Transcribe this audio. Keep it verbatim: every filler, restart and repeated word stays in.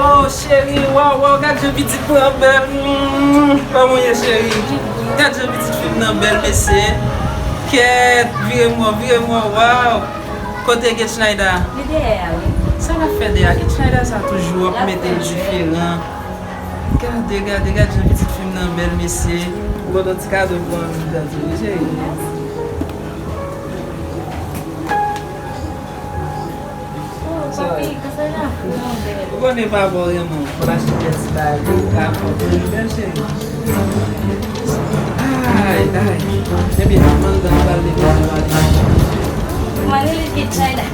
Oh, cheri, waw, waw, gad jan pitit mwen bèl. Mm, kòman w ye, cheri? Gad jan pitit fi m nan bèl, mesye. Kèt, vire m wè w, vire m wè w, waw. Kote Getchnayda? Li dèyè a, wi. Sa l ap fè dèyè a? Getchnayda sa toujou ap mete l diferan. Gade, gade, gade jan pitit fi m nan bèl, mesye. Ou pote yon ti kado pou mwen, gade, wi, cheri. Mèsi. Oh, papi, kòman w ye? Ou konnen papa w renmen w. Fò l achte kèk ti bagay pou ou ka konprann, bèl cheri. Ay, ay. Ebyen, manman, nou pral leve, nou pral leve. Mwen, li Getchnayda.